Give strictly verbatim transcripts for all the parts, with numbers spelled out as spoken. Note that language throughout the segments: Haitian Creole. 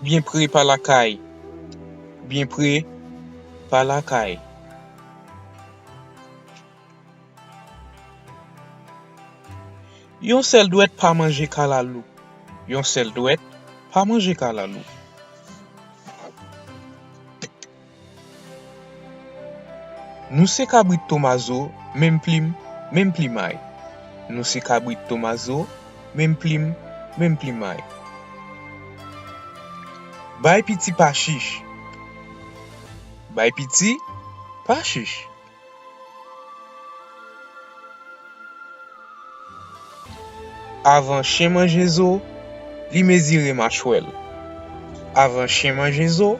Byen pre pa lakay. Byen pre pa lakay. Yon sèl dwèt pa manje kalalou. Yon sèl dwèt pa manje kalalou. Nou se kabrit Tomazo, menm plim, menm plimay. Nou se kabrit Tomazo, menm plim, menm plimay. Bay piti pa chich. Bay piti pa chich. Avan chen manje zo, li mezire machwè l. Avan chen manje zo,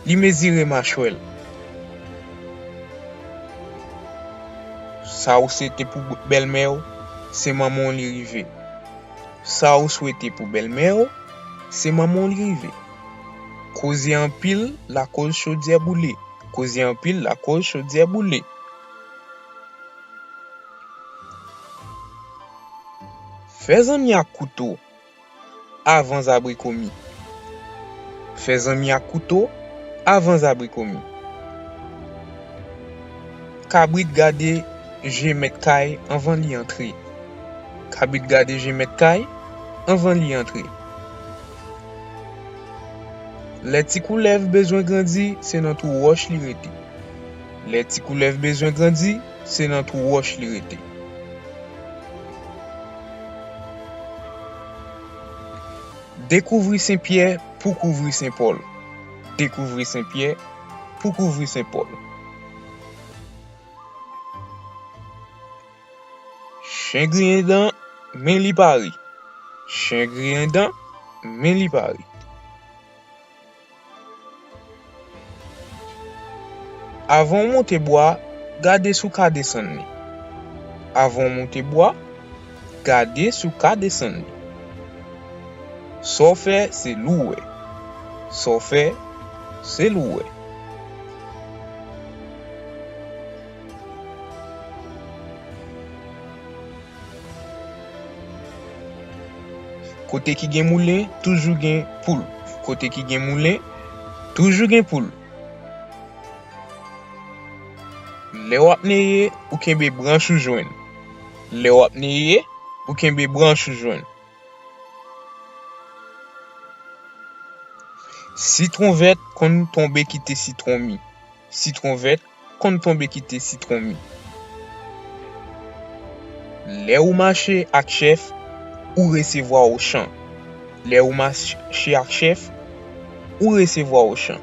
li mezire machwè l. Sa ou swete pou bèlmè w, se manman w li rive. Sa ou swete pou bèlmè w, se manman w li rive. Koze anpil lakoz chodyè boule. Koze anpil lakoz chodyè boule. Fè zanmi ak kouto avan zabrikomi. Fè zanmi ak kouto avan zabrikomi. Kabrit gade je mèt kay anvan li antre. Kabrit gade je mèt kay anvan li antre. Lè ti koulèv bezwen grandi, se nan twou wòch li rete. Lè ti koulèv bezwen grandi, se nan twou wòch li rete. Dekouvri Sen Pyè pou kouvri Sen Pòl. Dekouvri Sen Pyè pou kouvri Sen Pòl. Chen griyen dan, men li pare. Chen griyen dan, men li pare. Avan w monte bwa, gade si w ka desann li. Avan w monte bwa, gade si w ka desann li. Sa w fè, se li w wè. Sa w fè, se li w wè. Kote ki gen moulen, toujou gen poul. Kote ki gen moulen, toujou gen poul. Lè w ap neye, ou kenbe branch ou jwenn. Lè w ap neye, ou kenbe branch ou jwenn. Sitwon vèt konn tonbe kite sitwon mi. Sitwon vèt konn tonbe kite sitwon mi. Lè ou mache ak chèf, ou resevwa ochan. Lè ou mache ak chèf, ou resevwa ochan.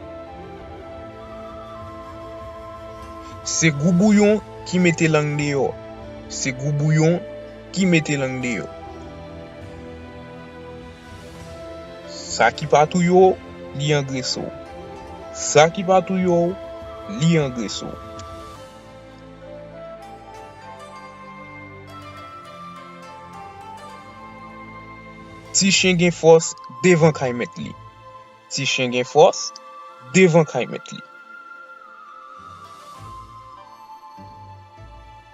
Se gou bouyon ki mete lang deyò. Se gou bouyon ki mete lang deyò. Sa ki pa touye w, li angrese w. Sa ki pa touye w, li angrese w. Ti chen gen fòs devan kay mèt li. Ti chen gen fòs devan kay mèt li.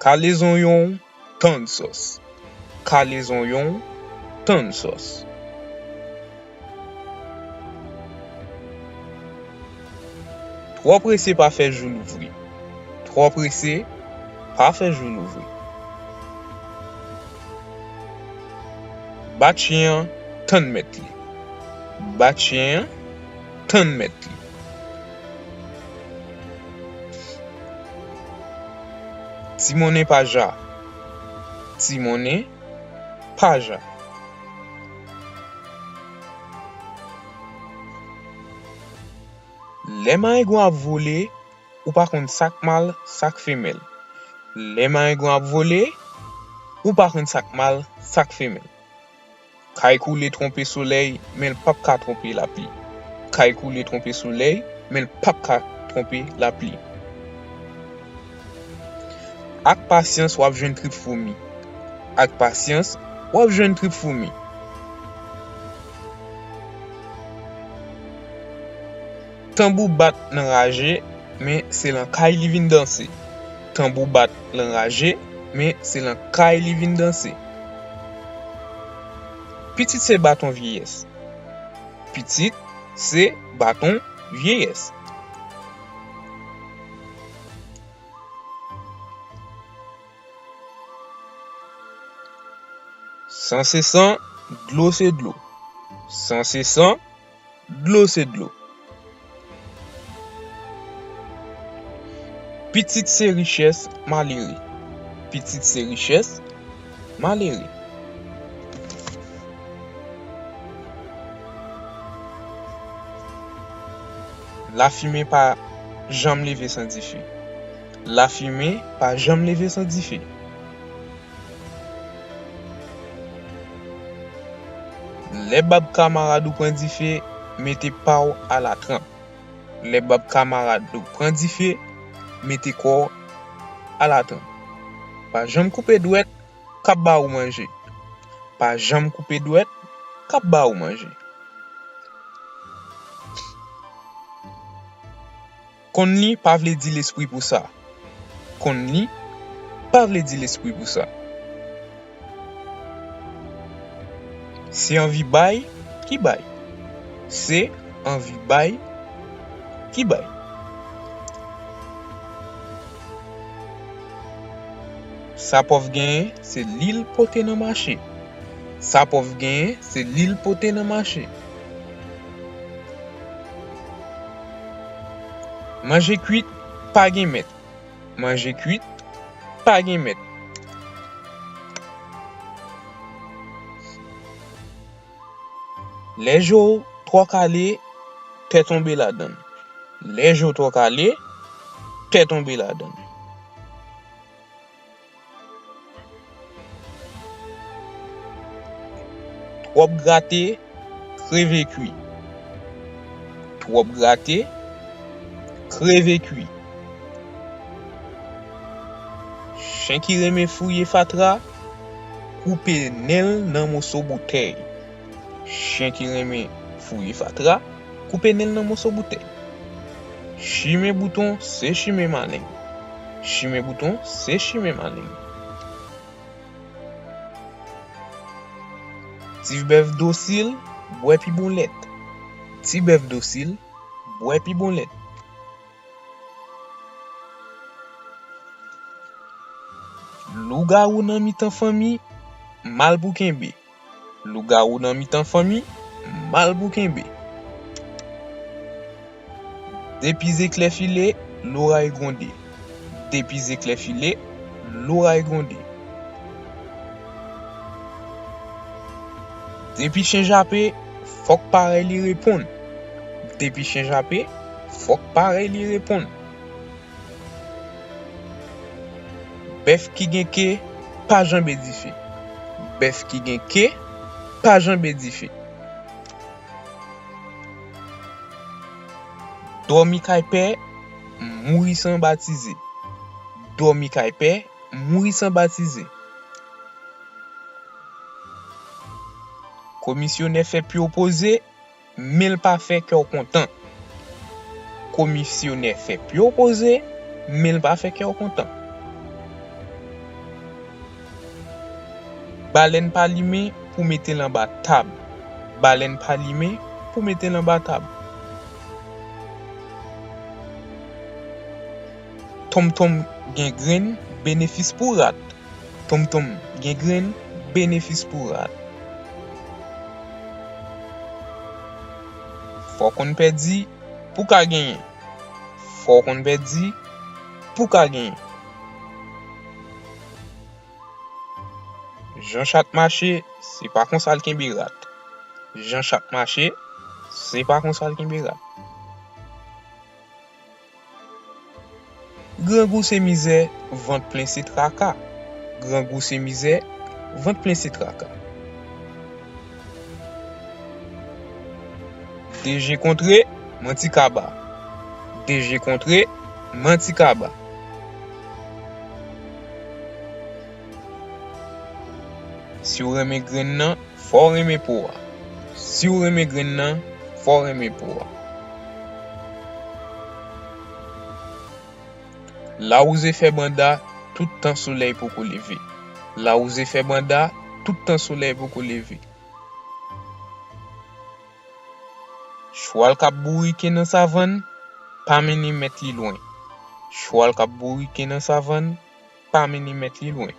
Kale zonyon w, tann sòs. Kale zonyon w, tann sòs. Twò prese pa fè jou louvri. Twò prese pa fè jou louvri. Bat chen an, tann mèt li. Bat chen an, tann mèt li. Ti monnen pa ja. Ti monnen pa ja. Lè marengon ap vole, ou pa konn sa k mal, sa k femèl. Lè marengon ap vole, ou pa konn sa k mal, sa k femèl. Kay koule twonpe solèy, men l p ap ka twonpe lapli. Kay koule twonpe solèy, men l p ap ka twonpe lapli. Ak pasyans, w ap jwenn trip foumi. Ak pasyans, w ap jwenn trip foumi. Tanbou bat nan raje, men se lan kay li vin danse. Tanbou bat lan raje, men se lan kay li vin danse. Pitit se baton vyeyès. Pitit se baton vyeyès. San se san, dlo se dlo. San se san, dlo se dlo. Pitit se richès malere. Pitit se richès malere. Lafimen pa janm leve san dife. Lafimen pa janm leve san dife. Lè bab kamarad ou pran dife, mete pa w alatranp. Lè bab kamarad ou pran dife, mete kò w alatranp. Pa janm koupe dwèt k ap ba ou manje. Pa janm koupe dwèt k ap ba ou manje. Konn li pa vle di lespri pou sa. Konn li pa vle di lespri pou sa. Se anvi bay ki bay. Se anvi bay ki bay. Sa pòv genyen, se li l pote nan mache. Sa pòv genyen, se li l pote nan mache. Manje kwit, pa gen mèt. Manje kwit, pa gen mèt. Lè je w twò kale, tè tonbe ladan l. Lè je w twò kale, tè tonbe ladan l. Twòp grate, kreve kwi. Twòp grate, kreve kwi. Chen ki renmen fouye fatra, koupe nen l nan moso boutèy. Chen ki renmen fouye fatra, koupe nen l nan moso boutèy. Chimen bouton se chimen maleng. Chimen bouton se chimen maleng. Ti bèf dosil, bwè pi bon lèt. Ti bèf dosil, bwè pi bon lèt. Lougawou nan mitan fanmi, mal pou kenbe. Lougawou nan mitan fanmi, mal pou kenbe. Depi zeklè file, loray gwonde. Depi zeklè file, loray gwonde. Depi chen jape, fòk parèy li reponn. Depi chen jape, fòk parèy li reponn. Bèf ki gen ke pa janbe dife. Bèf ki gen ke pa janbe dife. Dòmi kay pè, mouri san batize. Dòmi kay pè, mouri san batize. Komisyonè fè pye w poze, men l pa fè kè w kontan. Komisyonè fè pye w poze, men l pa fè kè w kontan. Balèn pa limen pou mete l anba tab. Balèn pa limen pou mete l anba tab. Tonmtonm gen grenn, benefis pou rat. Tonmtonm gen grenn, benefis pou rat. Fò w konn pèdi pou w ka genyen. Fò w konn pèdi pou w ka genyen. Jan chat mache, se pa konsa l kenbe rat. Jan chat mache, se pa konsa l kenbe rat. Grangou se mizè, vant plen se traka. Grangou se mizè, vant plen se traka. De je kontre, manti kaba. De je kontre, manti kaba. Si w renmen grenn nan, fò w renmen po a. Si w renmen grenn nan, fò w renmen po a. Lawouze fè banda, tout tan solèy poko leve. Lawouze fè banda, tout tan solèy poko leve. Chwal k ap bourike nan savann pa mennen mèt li lwen. Chwal k ap bourike nan savann pa mennen mèt li lwen.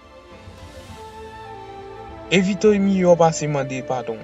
Evite w miyò pase mande padon.